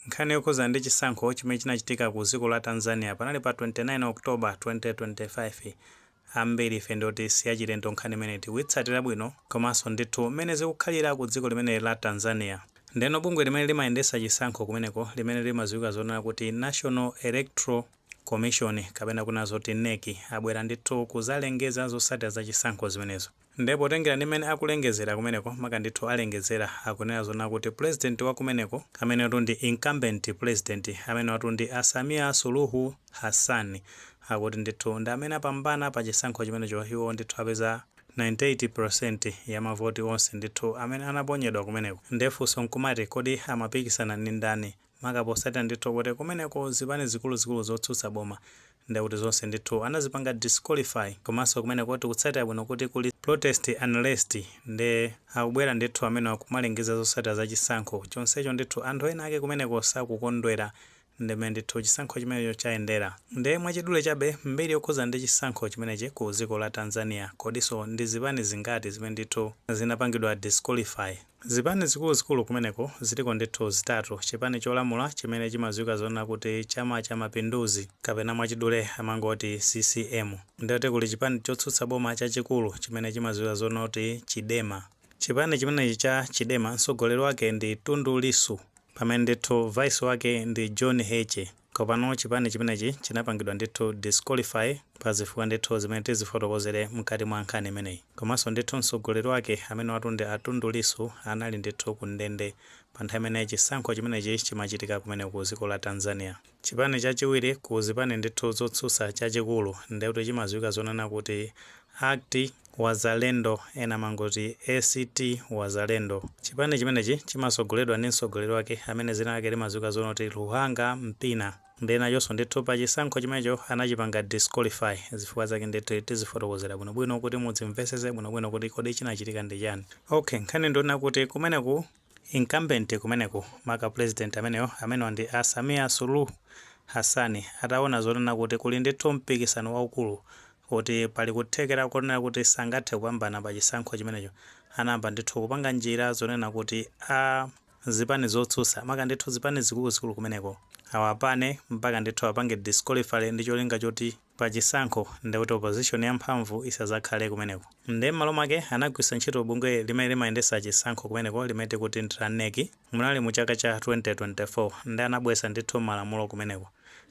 Nkhani yokhuza ndi chisankho chimene chinachitika ku dziko la Tanzania panali pa 29 October 2025, ambiri ife ndoti siyachilendo nkhani imene tikuitsatira bwino, komanso ndithu mmene zikukhalira ku dziko limene la Tanzania. Ndeno bungwe limene limayendetsa chisankho kumeneko, limene limadziwika zonena kuti National Electoral Commission kapena kuna zoti NEC, abwera ndithu kuzalengeza zotsatira za chisankho zimenezo. Ndipo potengera ndi mmene akulengezera kumeneko, maka ndithu alengezera, akunena zona kuti president wa kumeneko, amene watu ndi incumbent president, amene watu ndi a Samia Suluhu Hassan, akuti ndithu ndi amene apambana pa chisankho chimenecho. Iwo ndithu apeza 98% ya mavoti onse ndithu amene anaponyedwa kumeneko. Ndefunso nkumati, kodi amapikisana ndi ndani? Maka posatira ndithu kuti kumeneko zipani zikuluzikulu zotsutsa boma ndekuti zonse ndithu anazipanga disqualify, komanso kumeneko tikutsatira bwino kuti kuli protest unrest, nde akubwera ndithu amene akumalengeza zotsatira za chisankho chonsecho ndithu anthu ena ake kumeneko sakukondwera ndimene ndithu chisankho chimenecho chayendera. Nde mwachidule chabe, mbiri yokhuza ndi chisankho chimenechi ku dziko la Tanzania, kodiso ndi zipani zingati zimene ndithu zinapangidwa disqualify? Zipani zikuluzikulu kumeneko ziliko ndithu zitatu: chipani cholamula chimene chimadziwika zonena kuti Chama cha Mapinduzi, kapena mwachidule amangoti CCM. Ndiyoti kuli chipani chotsutsa boma chachikulu chimene chimadziwika zonena kuti Chadema. Chipani chimenechi cha Chadema, mtsogoleri wake ndi Tundu Lissu, pamene ndithu vice wake ndi John Heche. Kopano chipani chimenechi chinapangidwa ndithu disqualify pa zifukwa ndithu zimene tizifotokozere mkati mwa nkhani imeneyi. Komanso ndithu mtsogoleri wake, amene watu ndi a Tundu Lissu, anali ndithu ku ndende pa nthawi imene chisankho chimenechi chimachitika kumene ku dziko la Tanzania. Chipani chachiwiri ku zipani ndithu zotsutsa chachikulu ndekuti chimadziwika zonena kuti ACT Wazalendo, ena amangoti ACT Wazalendo. Chipani chimenechi chimasogoledwa ndi mtsogoleri wake amene dzina lake limadziwika zonoti Luhanga Mpina. Ndi nachonso ndithu pa chisankho chimenecho anachipanga disqualify. Zifukwa zake ndithu tizifotokozera bwinobwino kuti mudzimvesese bwinobwino kuti kodi chinachitika ndi chani. Okay, nkhani ndiona kuti kumeneku incumbent kumeneku, maka president ameneyo, amenewa ndi a Samia Suluhu Hassan, ataona zonena kuti kuli ndithu mpikisano waukulu, kuti pali kuthekera konena kuti sangathe kupambana pa chisankho chimenecho, anayamba ndithu kupanga njira zonena kuti a zipani zotsutsa, maka ndithu zipani zikuluzikulu kumeneko, awapane mpaka ndithu apange disqualify, ndi cholinga choti pa chisankho ndikuti opposition yamphamvu isazakhale kumeneko. Nde m'malo mwake anagwiritsa ntchito bungwe limene limayendetsa chisankho kumeneko, limene tikuti ndi la NEC. Munali mu chaka cha 2024, ndi anabweretsa ndithu malamulo kumeneko.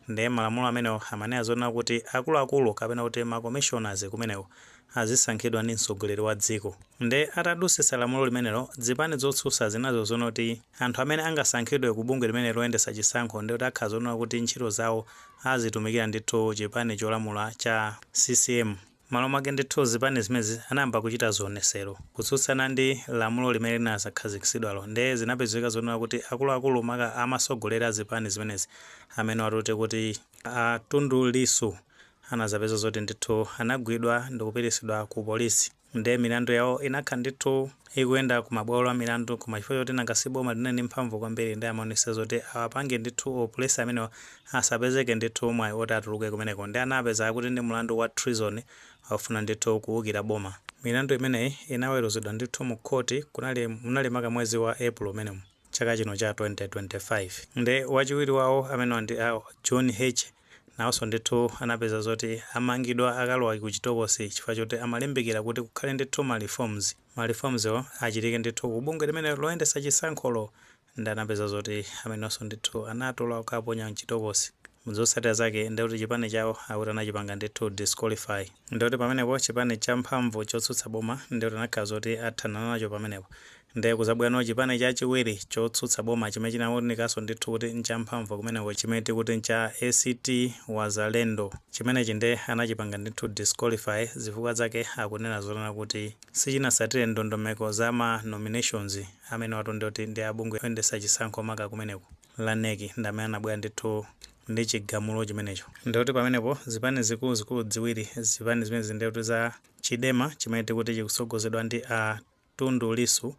Nde malamulo amenewo amanena zonena kuti akuluakulu kapena kuti ma commissioners kumeneko azisankhidwa ndi mtsogoleri wa dziko. Nde atadusisa lamulo limenelo, zipani zotsutsa zinazo zonoti anthu amene angasankhidwe ku bungwe limene loyendetsa chisankho ndikuti akhala zonena kuti ntchito zawo azitumikira ndithu chipani cholamula cha CCM. Malo mwake ndithu zipani zimezi anayamba kuchita zionesero kutsutsana ndi lamulo limene linakhazikitsidwalo. Nde zinapezeka zonena kuti akuluakulu, maka amasogolera zipani zimenezi, amene watuti kuti a Tundu Lissu, anazapeza zoti ndithu anagwidwa ndikupitisidwa ku polisi. Nde milandu yawo inakhala ndithu ikuyenda ku mabwalo a milandu, koma chifukwa choti nanga si boma linali ndi mphamvu kwambiri, ndi amaonesa zoti awapange ndithu opolisi amenewa asapezeke ndithu mwayi oti atuluke kumeneko. Ndi anapeza kuti ndi mlandu wa treason, akufuna ndithu kuwukira boma. Milandu imeneyi inaweruzidwa ndithu mu khoti, kunali munali maka mwezi wa April umenemu chaka chino cha 2025. Nde wachiwiri wawo, amenewa ndi a John Heche, nawonso ndithu anapeza zoti amangidwa, akalowa ku chitokosi chifukwa choti amalimbikira kuti kukhale ndithu ma reforms. Ma reforms wo achitike ndithu ku bungwe limene loyendetsa chisankholo. Ndi anapeza zoti amenenso ndithu anatola kukaponya mchitokosi. Zotsatira zake ndikuti chipani chawo akuti anachipanga ndithu disqualify. Ndikuti pamenepo chipani champhamvu chotsutsa boma ndikuti anakhala zoti athana nacho pamenepo. Ndiye kuzabwerano chipani chachiwiri chotsutsa boma chimene chinaonekanso ndithu kuti nchamphamvu kumeneko, chimene tikuti ncha ACT Wazalendo. Chimenechi nde anachipanga ndithu disqualify. Zifukwa zake akunena zonena kuti sichinasatire ndondomeko za ma nominations amene watu ndoti ndi abungwe oyendetsa chisankho maka kumeneko la NEC, ndi amene anabwera ndithu ndi chigamulo chimenecho. Ndikuti pamenepo zipani zikuluzikulu ziwiri, zipani zimenezi ndikuti za Chadema chimene tikuti chikusogozedwa ndi a Tundu Lissu,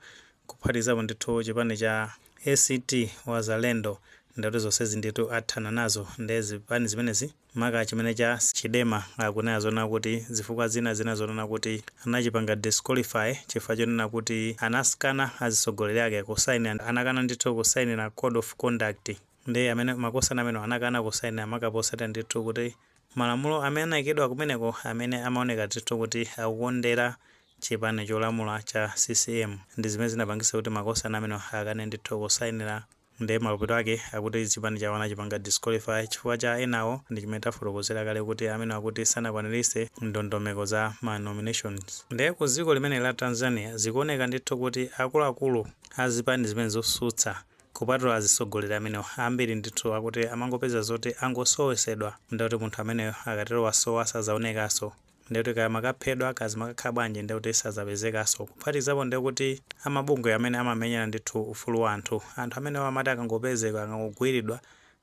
kuphatikizapo ndithu chipani cha ACT Wazalendo, ndikuti zonsezi ndithu athana nazo. Ndi zipani zimenezi, maka chimene cha Chadema, akunena zonena kuti zifukwa zina zina zonena kuti anachipanga disqualify chifukwa chonena kuti anasikana azisogoleri ake kusainira, anakana ndithu kusainira code of conduct. Ndi amene makosana amene anakana kusaina, maka posata ndithu kuti malamulo amene anayikidwa kumeneko amene amaoneka ndithu kuti akukondera chipani cholamula cha CCM, ndi zimene zinapangisa kuti makosana amene akane ndithu kusayinira. Ndi mapeto ake akuti chipani chawo anachipanga disqualify chifukwa cha enawo, ndi chimene tafotokozera kale kuti amene akuti sanakwanirise ndondomeko za ma nominations. Ndiye ku dziko limene la Tanzania zikuoneka ndithu kuti akuluakulu azipani zimene zosutsa, kupatula azitsogoleri amenewo, ambiri ndithu akuti amangopeza zoti angosowesedwa. Ndikuti munthu ameneyo akatero wasowa, sazaonekanso. Ndikuti kaya makaphedwa kazi makakhala bwanji, ndikuti sazapezekanso. Kuphatikizapo ndikuti amabungwe amene amamenyera ndithu ufulu wa anthu, anthu amenewo amati akangopezeka, akangogwiridwa,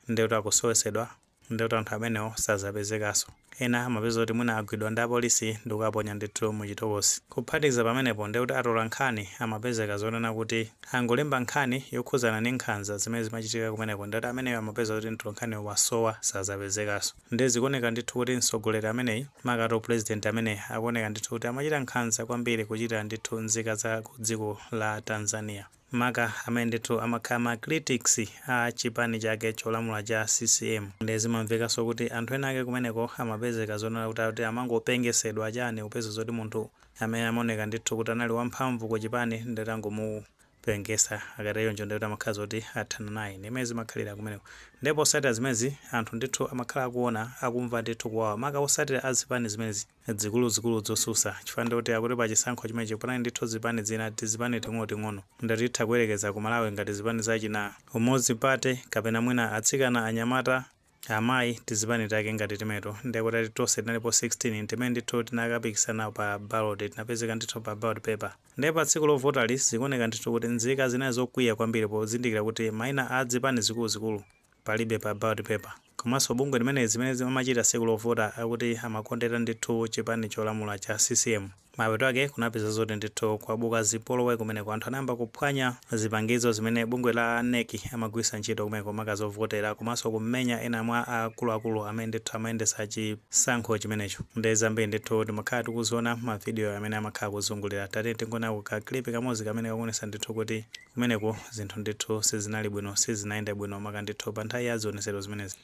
ndikuti akusowesedwa, ndikuti anthu amenewo sazapezekanso. Ena amapeza kuti mwina agwidwa ndi apolisi ndikukaponya ndithu muchitokosi. Kuphatikiza pamenepo, ndikuti atola nkhani amapezeka zonena kuti angolemba nkhani yokhuzana ndi nkhanza zimene zimachitika kumeneko, ndikuti ameneyo amapeza kuti mtola nkhani wasowa, sazapezekanso. Ndi zikuoneka ndithu kuti mtsogoleri ameneyi, makato president amene akuoneka ndithu kuti amachita nkhanza kwambiri kuchitira ndithu nzika za ku dziko la Tanzania, maka amene ndithu amakhala ma critics a chipani chake cholamula cha CCM. Ndi zimamvekanso kuti anthu ena ake kumeneko amapezeka zonena kuti amangopengesedwa chani, kupeza zoti munthu amene amaoneka ndithu kuti anali wamphamvu ku chipani, ndikuti angomupengesa. Akatero njo ndikuti amakhala zoti athana naye. Ndimene zimakhalira kumeneko. Ndipo osatira zimezi, anthu ndithu amakhala akuona, akumva ndithu kuwawa, maka osatira azipani zimenezi zikuluzikulu zosusa, chifukwa ndikuti akuti pa chisankho chimenechi panali ndithu zipani zina, tizipani ting'onoting'ono. Ndatitha kuyerekeza ku Malawi ngati zipani zachina Umodzi Party kapena mwina atsikana, anyamata, amayi, tizipani take ngati timeto. Ndikuti ati tonse tinalipo 16 timene ndithu tinakapikisana pa ballot, tinapezeka ndithu pa ballot paper. Ndiye pa tsiku lovotali zikuoneka ndithu kuti nzika zinali zokwiya kwambiri pozindikira kuti mayina a zipani zikuluzikulu palibe pa ballot paper, komanso bungwe limene zimene amachita tsiku lovota akuti amakondera ndithu chipani cholamula cha CCM. Mapeto ake kunapeza zoti ndithu kwabuka zipolowe kumeneko. Anthu anayamba kuphwanya zipangizo zimene bungwe la NEC amagwiritsa ntchito kumeneko, maka zovotera, komanso kumenya ena mwa akuluakulu amene ndithu amayendetsa chisankho chimenecho. Ndi zambiri ndithu timakhala tikuziona mavidiyo amene amakhala kuzungulira. Tate tingonako ka clip kamodzi kamene kakuonetsa ndithu kuti kumeneko zinthu ndithu sizinali bwino, sizinayende bwino, maka ndithu pa nthawi ya zionesero zimenezi.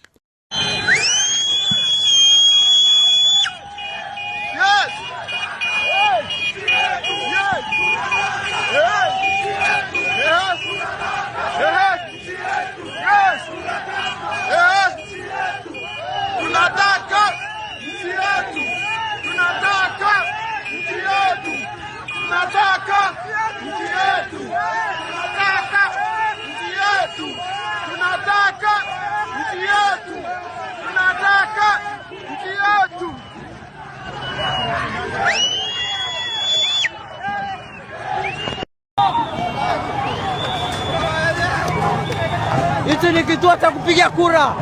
Yes! Yes! Yes! Yes! Yes! Yes! Tunataka nchi yetu! Tunataka nchi yetu! Tunataka nchi yetu! Tunataka nchi yetu! Tunataka nchi yetu! Tunataka nchi yetu! Hichi ni kituo cha kupiga kura,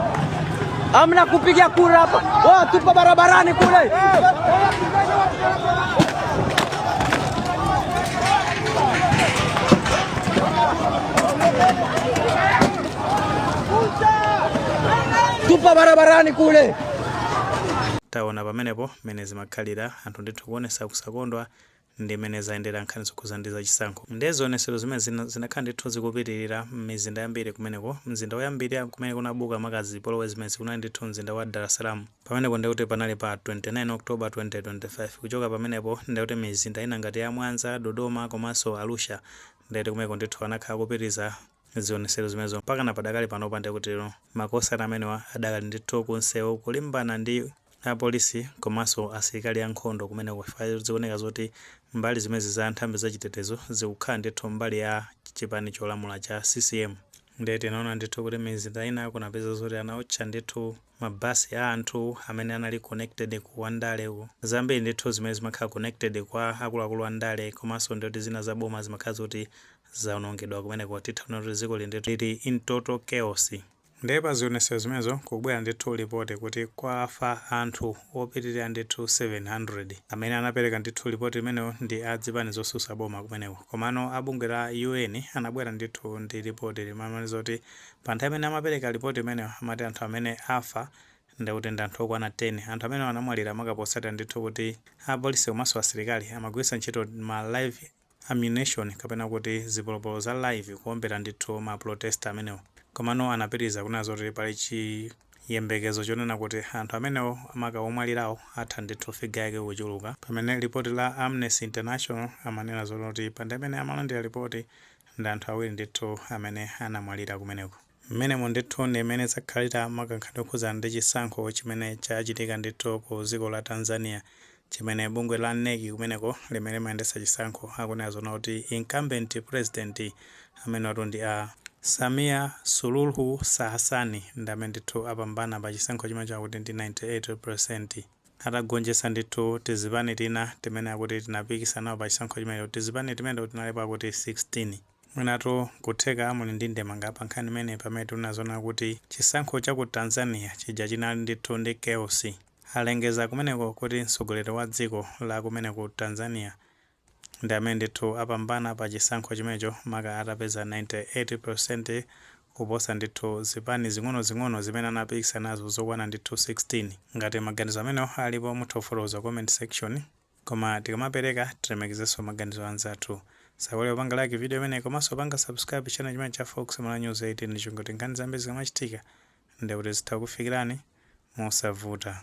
hamna kupiga kura hapa. Oh, tupo barabarani kule. Tupo barabarani kule. Taona pamenepo mmene zimakhalira, anthu ndithu kuonesa kusakondwa ndi mmene zayendera nkhani zokhuza ndi zachisankho. Ndi zionesero zimene zinakhala ndithu zikupitirira m'mizinda yambiri kumeneko. Mzinda woyambirira kumene kunabuka maka zipolowe zimene kunali ndithu mzinda wa Dar es Salaam. Pamenepo ndikuti panali pa 29 October 2025. Kuchoka pamenepo, ndikuti mizinda ina ngati ya Mwanza, Dodoma komanso Arusha, ndikuti kumeneko ndithu anakhala kupitiriza zionesero zimenezo mpaka na padakali panopa. Ndikuti makosana amenewa adakali ndithu kunsewu kulimbana ndi apolisi komanso asilikali ankhondo kumeneko, chifukwa zikuoneka zoti mbali zimezi za nthambi zachitetezo zikukhala ndithu mbali ya chipani cholamula cha CCM. Ndiye tinaona ndithu kuti mizinda ina kunapeza zoti anaotcha ndithu mabasi a anthu amene anali connected ku wandale, zambiri ndithu zimene zimakhala connected kwa akuluakulu andale, komanso ndikuti zina za boma zimakhala zoti zawonongedwa kumeneko. Titha kuona kuti dziko lili lili in total chaos. Ndiye pa zionesero zimenezo kubwera ndithu ripoti kuti kwafa anthu opitirira ndithu 700. Amene anapereka ndithu ripoti imeneyo ndi a zipani zosusa boma kumeneko, komano abungwe la UN anabwera ndithu ndi ripoti limamaliza kuti pa nthawi imene amapereka ripoti imeneyo amati anthu amene afa ndikuti ndi anthu okwana 10. Anthu amene anamwalira maka posatira ndithu kuti apolisi komanso asilikali amagwiritsa ntchito ma live ammunition, kapena kuti zipolopolo za live, kuombera ndithu ma protester amenewo. Komano anapitiriza kunena zoti pali chiyembekezo chonena kuti anthu amenewo, maka omwalirawo, atha ndithu figure yake kuchuluka, pamene ripoti la Amnesty International amanena zoti pa nthawi imene amalandira ripoti ndi anthu 2 ndithu amene anamwalira kumeneko. Mmenemo ndithu ndi mmene zakhalira maka nkhani yokhudzana ndi chisankho chimene chachitika ndithu ku dziko la Tanzania, chimene bungwe la NEC kumeneko limene limayendetsa chisankho akunena zona kuti incumbent president amene watu ndi a Samia Suluhu Hassan ndi amene ndithu apambana pa chisankho chimene chakuti ndi 98%, atagonjetsa ndithu tizipani tina timene akuti tinapikisana nawo pa chisankho chimenecho. Tizipani timene tinalipo akuti 16. Mwinatu kutheka muli ndi ndemanga pa nkhani imene, pamene tinazona kuti chisankho cha ku Tanzania chija chinali ndithu ndi chaos. Alengeza kumeneko kuti mtsogoleri wa dziko la kumene ku Tanzania ndi amene ndithu apambana pa chisankho chimenecho, maka atapeza 98% kuposa ndithu zipani zing'ono-zing'ono zimene anapikisana nazo zokwana ndithu 16. Ngati maganizo amenewo alipo, mutha kufotokoza comment section, koma tikamapereka tilemekezenso maganizo anzathu. Saiwale kupanga like video imene komanso panga subscribe channel chimene cha Fox Mala News 18, chingoti nkhani zambiri zikamachitika ndikuti zitha kufikirani mosavuta.